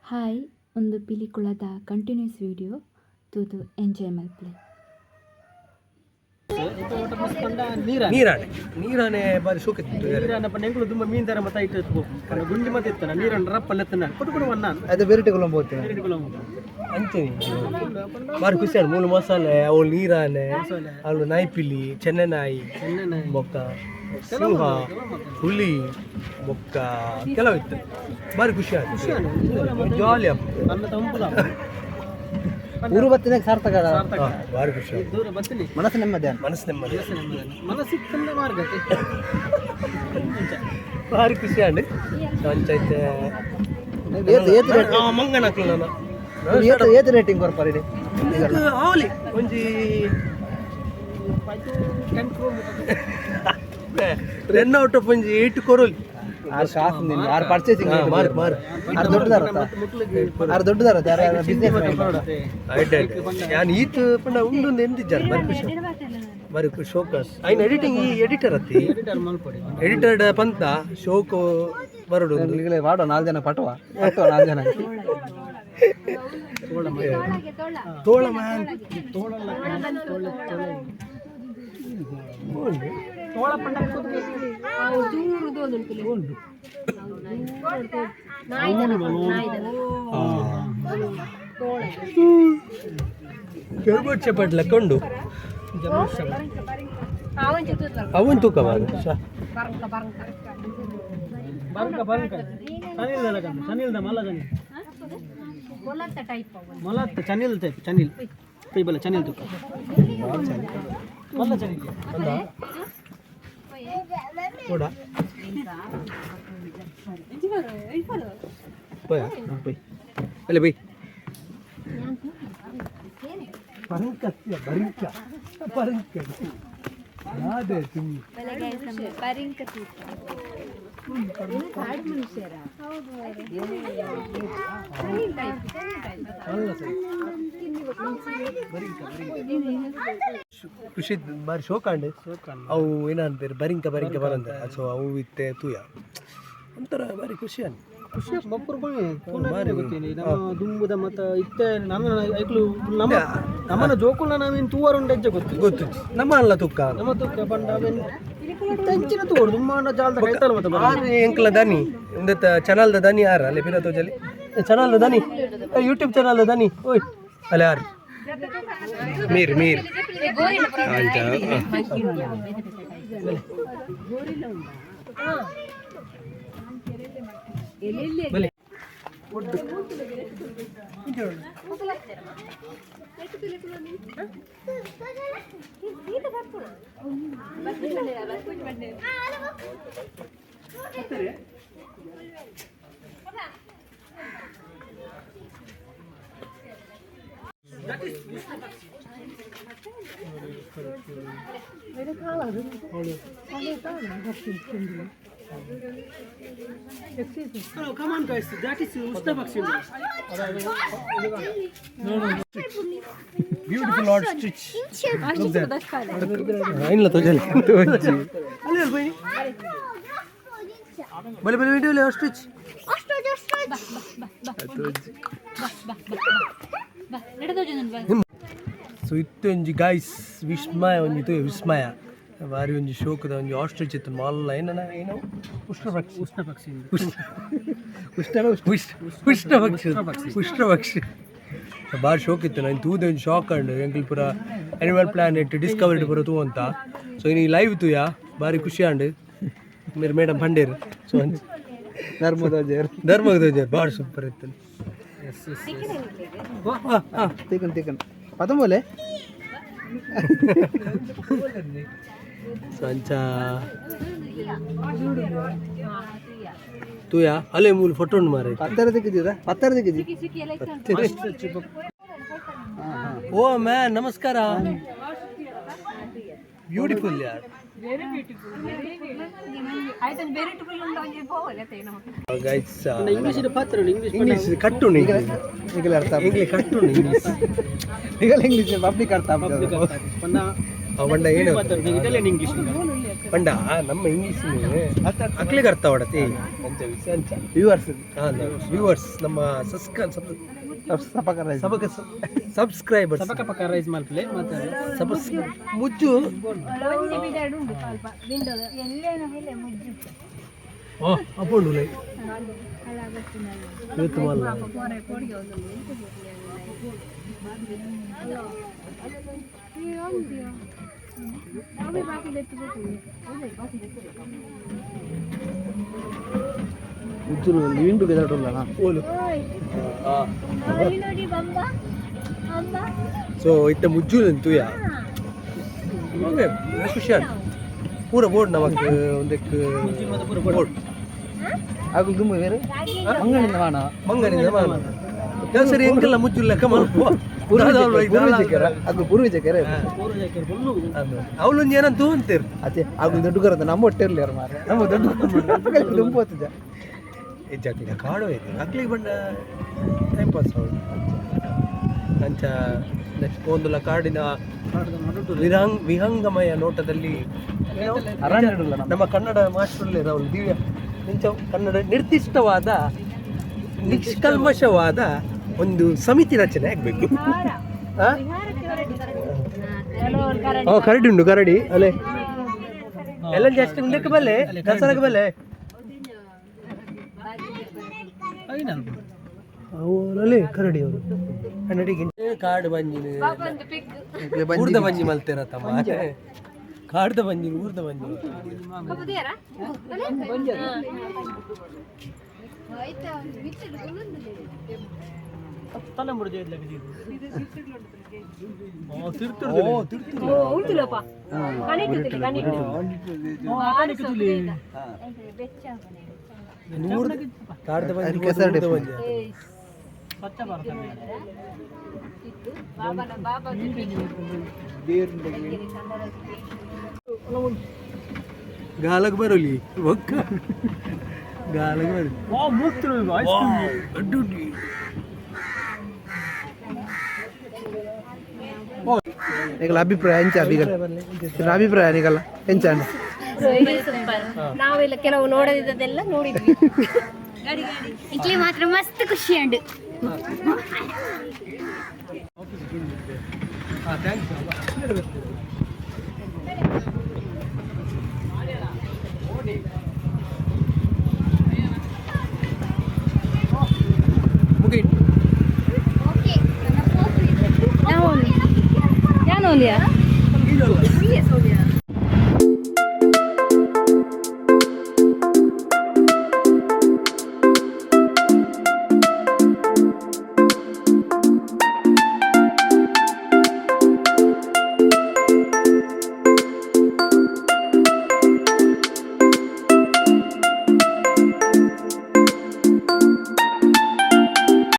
Hi, ಉಂದು ಪಿಲಿಕುಳದ continuous video ತೂದು enjoy ಮಲ್ಪುಲೆ. ನೀರಾನೆ ನೀರಾನೆ ಬಾರಿ ಶೋಕ. ನೀರನ್ನ ಪಂಡ ಎಂಕುಲು ತುಂಬ ಮೀನ್ ತರ ಮತ್ತ ಇಟ್ಟು ಪಂಡ ಗುಂಡಿ ಮತ್ತೆ ಇತ್ತನ ನೀರನ್ನ ರಪ್ಪಲ್ಲ ಎತ್ತನ ಕೊಟ್ಟು ಕೊಡು ವನ್ನ. ಅದು ಬೇರೆ ಕುಲಂಬ ಹೋಗ್ತೀನಿ. ಬೇರೆ ಕುಲಂಬ. ಅಂಚನೆ ಬಾರಿ ಖುಷಿ ಆಂಡ್ ಮೂಲು ಮಸಾಲೆ ಅವಳು ನೀರಾನೆ ಅವಳು ನಾಯಿಪಿಲಿ, ಚೆನ್ನೆ ನಾಯಿ, ಬೊಕ್ಕ ಸಿಂಹ, ಹುಲಿ, ಬೊಕ್ಕ ಕೆಲವು ಇತ್ತು. ಬಾರಿ ಖುಷಿ ಆಯ್ತು, ಜಾಲಿ. ನನ್ನ ತಂಪುದ. ಊರು ಬತ್ತಿನಾಗ ಸಾರ್ಥಕ ಅದ. ಬಾರಿ ಖುಷಿ ಆಯ್ತು. ದೂರ ಬತ್ತಿನಿ. ಮನಸ್ಸು ನೆಮ್ಮದಿ. ಮನಸ್ಸು ನೆಮ್ಮದಿ. ಮನಸ್ಸಿತ್ತಂದ ಮಾರ್ಗತೆ. ಬಾರಿ ಖುಷಿ ಆಂಡ್ ಅಂಚೈತೆ. ಏತ್ ಏತ್ ರೇಟ್? ಮಂಗನ ಹಾಕ್ಲು ನಾನು. ಏತ್ ಏತ್ ರೇಟಿಂಗ್ ಕೊರ್ಪಾರ ಇಡಿ? ಆವಲಿ ಒಂಜಿ 10 ಔಟ್ ಆಫ್ ಒಂಜಿ 8 ಕೊರೋಲಿ. ಆರು ಕಾಸು ನಿನ್ನ ಆರು purchasing. Mark mark. ಆರು ದೊಡ್ಡದಾರ, ಆರು ದೊಡ್ಡದಾರ ಬಿಸ್ನೆಸ್. ಆಯ್ತು ಆಯ್ತು, ಯಾನ್ ಈತ್ ಪಂಡ ಉಂಡು ಎಂದಿಜ್ಜಾರ. ಬಾರಿ ಖುಷಿ, ಬಾರಿ ಖುಷಿ. ಶೋಕಸ್ ಐನ್ ಎಡಿಟಿಂಗ್ ಈ ಎಡಿಟರ್ ಅತ್ತಿ. ಎಡಿಟರ್ ಪಂತ ಶೋಕ್ ಬರಡು. ಈಗಲೇ ವಾಡೋ ನಾಲ್ಕು ಜನ ಪಟುವ ಪಟುವ ನಾಲ್ಕು ಜನ. ತೋಳ ಮ್ಯಾನ್. ತೋಳ ಪಂಡ. ಕೆರ್ಬೋಟ್ ಚಪಾಟ್ ಲೆಕ್ಕೊಂಡು ಅವನ್ ತೂಕ ಮಾರು. ಬಂಕ ಬಂಕ ಚನಿಲ್ದ ಲಗನ ಚನಿಲ್ದ ಮಲ್ಲ ಚನಿಲ್ ಮೊಲತ್ತ ಚನಿಲ್ ಟೈಪ್ ಚನಿಲ್ ಪೈಬಲ ಚನಿಲ್ ತುಕ್ಕ ಮಲ್ಲ ಚನಿಲ್. ನೋಡ ಪೋಯ ಅಲ್ಲ ಬೈ ಪರಂಕ ಬರಿಂಕ ಪರಂಕ ಅದೇ ತಿನ್ನಿ. ಪರಿಂಕ. ಅಲ್ಲ ಸರ್, ಖುಷಿ ಬಾರಿ ಶೋಕಾಂಡ್. ಅವು ಏನಂತಾರೆ, ಬರಿಂಕ ಬರಿಂಕ ಬರಂತ. ಸೊ ಅವು ಇತ್ತೆ ತೂಯ ಒಂಥರ ಬಾರಿ ಖುಷಿ ಅನ್. ಖುಷಿ ಬಪ್ಪುರು ಬಾರಿ ಗೊತ್ತೀನಿ ನಮ್ಮ ದುಂಬುದ ಮತ್ತ ಇತ್ತೆ ನಮ್ಮ ಐಕ್ಲು ನಮ್ಮ ನಮ್ಮನ ಜೋಕುಲ್ನ ನಾವೇನು ತೂವರ್ ಉಂಡು ಹೆಜ್ಜೆ ಗೊತ್ತು. ಗೊತ್ತು, ನಮ್ಮ ಅಲ್ಲ ತುಕ್ಕ. ನಮ್ಮ ತುಕ್ಕ ಪಂಡ ಅವೇನು ಇತ್ತೆ ಅಂಚಿನ ತೂವರು ದುಮ್ಮಾಂಡ ಜಾಲ್ದ ಕೈತಲ್ ಮತ್ತ ಬರ. ಆರ್ ಎಂಕ್ಲ ದನಿ ಉಂದೆತ್ತ ಚಾನಲ್ದ ದನಿ ಆರ್ ಅಲ್ಲೇ ಪಿರ ತೋಜಲಿ. ಚಾನಲ್ದ ದನಿ, ಯೂಟ್ಯೂಬ್ ಚಾನಲ್ದ ದನಿ ಓಯ್ ಅಲ್ಲೇ ಆರ್ ಮೀರ್ ಮೀರ್ ಅಂಚ. ಬಲೆ. Come on guys, that is ಉಷ್ಣ ಪಕ್ಷಿ. Beautiful ostrich. ಇಲ್ಲ ತೋಜಲಿ ತೋಜಿ ಅಲ್ಲಿ ಅಲ್ಲಿ ಬೈ ಬಲೆ ಬಲೆ ವಿಡಿಯೋ ಆಸ್ಟ್ರಿಚ್. ಸೊ ಇತ್ತು ಒಂಜಿ ಗೈಸ್ ವಿಸ್ಮಯ ಒಂಜಿ ತೂಯ ವಿಸ್ಮಯ ಬಾರಿ ಒಂಜಿ ಶೋಕದ ಒಂಜಿ ಆಸ್ಟ್ರಿಚ್ ಇತ್ತು ಮಲ್ಲ ಏನನ ಏನು ಉಷ್ಣ ಪಕ್ಷಿ. ಉಷ್ಣ ಪಕ್ಷಿ. ಉಷ್ಣ ಉಷ್ಣ ಉಷ್ಣ ಉಷ್ಣ ಪಕ್ಷಿ, ಉಷ್ಣ ಪಕ್ಷಿ. ಭಾರಿ ಶೋಕ್ ಇತ್ತು. ನಾನು ತೂದೆ ಒಂಜಿ ಶಾಕ್ ಅಂಡ್ ಎಂಕಲ್ ಪೂರ animal planet Discovery ಪೂರ ತೂ ಅಂತ. ಸೊ ಇನ್ನು ಲೈವ್ ತೂಯ ಭಾರಿ ಖುಷಿ ಆಂಡ್. ಮೇರೆ ಮೇಡಮ್ ಪಂಡೇರು ಸೊ ಧರ್ಮದ. ಧರ್ಮದ ಭಾರಿ ಸೂಪರ್ ಇತ್ತು. ಹಾಂ ಹಾಂ. ತೀಕನ್ ತೀಕನ್ ಪತಂಬೋಲೆ. ಸೊ ಅಂಚ ತೂಯ ಅಲ್ಲೇ ಮೂಲು ಫೋಟೋ ಉಂಡು ಮಾರೆ. ಪತ್ತರ ತೆಗೆದಿದ ಪತ್ತರ ತೆಗೆದಿ. ಓ ಮ್ಯಾನ್, ನಮಸ್ಕಾರ. ಬ್ಯೂಟಿಫುಲ್ ಯಾರ್. ಗೈಸ್. ಇಂಗ್ಲೀಷ್ ಪಾತ್ರ ಇಂಗ್ಲೀಷ್. ಇಂಗ್ಲೀಷ್ ಕಟ್ಟುಂಡು. ಈಗಲೇ ಅರ್ಥ. ಇಂಗ್ಲೀಷ್ ಕಟ್ಟುಂಡು ಇಂಗ್ಲೀಷ್. ಈಗಲೇ ಇಂಗ್ಲೀಷ್ ಪಬ್ಲಿಕ್ ಅರ್ಥ ಆಗ್ತದೆ. ಪಂಡ ಪಂಡ ಏನು? Italian English. ಪಂಡ ನಮ್ಮ ಇಂಗ್ಲೀಷ್ ಅಕ್ಲಿಗೆ ಅರ್ಥ ಆವಡತಿ. ಅಂಚ ವಿಷಯ ಅಂಚ. ವ್ಯೂವರ್ಸ್. ಹಾಂ, ವ್ಯೂವರ್ಸ್, ನಮ್ಮ ಸಸ್ಕ ಸಪಕರ. ಸಬಕ ಸಬ್ಸ್ಕ್ರೈಬರ್ಸ್. ಸಬಕ ಪಕ್ಕ ರೈಸ್ ಮಲ್ಪಲೆ ಮತ್ತೆ. ಸಬಸ್ ಮುಜ್ಜು. ಅಪ್ಪುಂಡು ಲೈ ಇವತ್ತು ಮಲ್ಲ. ಉಜ್ಜುಲು ಲಿವಿಂಗ್ ಟುಗೆದರ್ ಉಲ್ಲನ. ಓಲು. ಸೊ ಇತ್ತ ಮುಜ್ಜು ತೂಯ, ಓಕೆ, ಖುಷಿ ಆಯ್ತು. ಪೂರ ಬೋರ್ಡ್ ನಮಕ್ ಒಂದಕ್ಕೆ ಬೋರ್ಡ್. ಅಗುಲ್ ದುಂಬು ಬೇರೆ ಮಂಗಣಿಂದ ಮಾನ. ಮಂಗನಿಂದ ಮಾನ ಸರಿ ಎಂಕಲ್ಲ ಮುಜ್ಜು ಲೆಕ್ಕ ಮಲ್ಪುವ. ಪೂರ್ವಜಕರ ಅಗುಲ್ ಪೂರ್ವಜಕರ. ಅವಳು ಏನಂತ ಅಂತೀರಿ? ಅದೇ, ಅಗುಲ್ ದೊಡ್ಡ ಕರಂತ ನಮ್ಮ ಹೊಟ್ಟೆ ಇರಲಿ ಯಾರು ಮಾರ್ರೆ. ನಮ್ಮ ದೊಡ್ಡ ದುಂಬು ಹೋಗ್ತಿದ್ದ. ಹೆಚ್ಚಾಗ್ಲಿಲ್ಲ ಕಾಡು ಇದೆ, ಅಕ್ಲಿಗೆ ಬಂಡ ಟೈಮ್ ಪಾಸ್ ಹೌದು. ಅಂಚ ನೆಕ್ಸ್ಟ್ ಒಂದುಲ ಕಾಡಿನ ವಿಹಂಗಮಯ ನೋಟದಲ್ಲಿ ಏನೋ ಅರಣ್ಯ ಇಡಲ್ಲ ನಮ್ಮ. ನಮ್ಮ ಕನ್ನಡ ಮಾಸ್ಟರ್ ಅವಳು ದಿವ್ಯ ನಿಂಚ ಕನ್ನಡ ನಿರ್ದಿಷ್ಟವಾದ ನಿಷ್ಕಲ್ಮಶವಾದ ಒಂದು ಸಮಿತಿ ರಚನೆ ಆಗಬೇಕು. ಓ, ಕರಡಿ ಉಂಟು, ಕರಡಿ ಅಲ್ಲೇ ಎಲ್ಲ ಜಾಸ್ತಿ ಉಂಡಕ್ಕೆ ಬಲ್ಲೆ ದಸರಾಕ್ಕೆ ಬಲ್ಲೆ. ಅವರಲ್ಲಿ ಕರಡಿ ಅವರು ಕನ್ನಡಿಗೆ ಕಾಡು ಬಂಜಿನ ಊರ್ದ ಬಂಜಿ ಮಲ್ತೇರ ತಮ್ಮ, ಕಾಡ್ದ ಬಂಜಿ, ಊರ್ದ ಬಂಜಿ. ತಲೆ ಮುರಿದು. ಓ, ತಿರ್ತು. ಕಾಡ್ದ ಬಂಜಿ, ಊರ್ದ ಬಂಜಿ. ಸ್ವಚ್ಛ ಭಾರತ. ಗಾಲಗ್ ಬರಲಿ ಒಕ್ಕ, ಗಾಲಗ್ ಬರಲಿ. ವಾ, ಮೂತ್ರ. ಅಡ್ಡುಡ್ಡಿ. ನಿಗಲ ಅಭಿಪ್ರಾಯ ಎಂಚ ಅಭಿಗಲ್ ಅಭಿಪ್ರಾಯ ನಿಗಲ್ಲ ಎಂಚ ಅಂಡ? ಸೂಪರ್. ನಾವೆಲ್ಲ ಕೆಲವು ನೋಡದಿದ್ದದೆಲ್ಲ ನೋಡಿದ್ವಿ. ಇಡ್ಲಿ ಮಾತ್ರ ಮಸ್ತ್ ಖುಷಿ ಉಂಡು. ಹಾಂ, thanks.